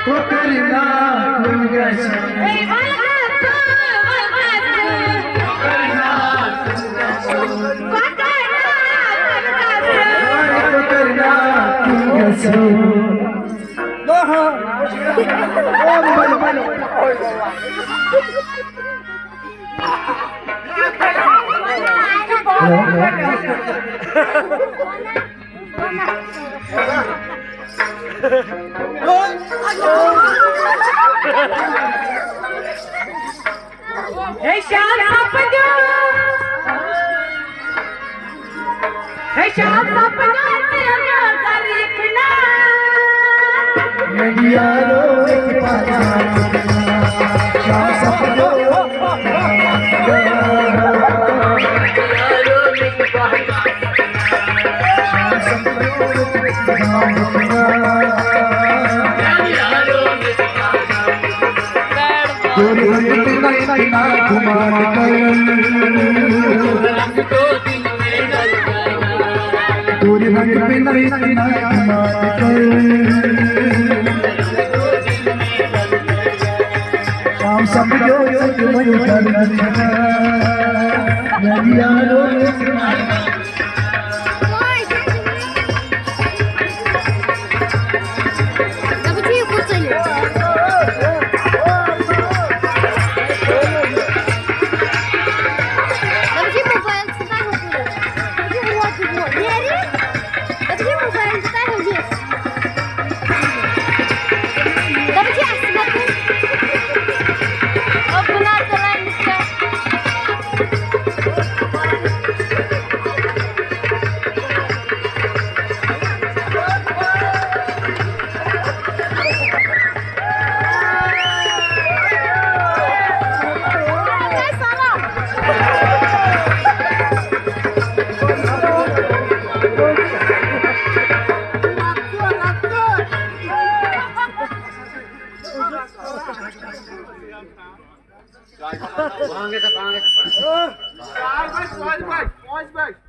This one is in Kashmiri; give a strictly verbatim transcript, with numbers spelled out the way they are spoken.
کۄکَر نا کُن گژھِ۔ کۄکَر نا کُن گژھِ۔ ہے شاہ صٲب پٔکِو۔ ہے شاہ صٲب پٔکِو، ژٕ یور کر یہِ کھنٛڈا۔ یارو، شاہ صٲب پٔکِو۔ شام سپدیو تہٕ وۄنۍ کر نہٕ کھڑا، میانہِ یارو۔ دَپان چھِ یہِ کوٚت ژٔلِو؟ دَپان چھِ یہِ موبایل چھُ تۄہہِ ہُکُن۔ یہِ ووت، یہِ ووت۔ نیرِ؟ دَپان چھِ یہِ موبایل چھُ تۄہہِ ہُکُن۔ دَپان چھِ اَسہِ مہ کٔرِو۔ او گُناہ تُلان نِش کیٛاہ؟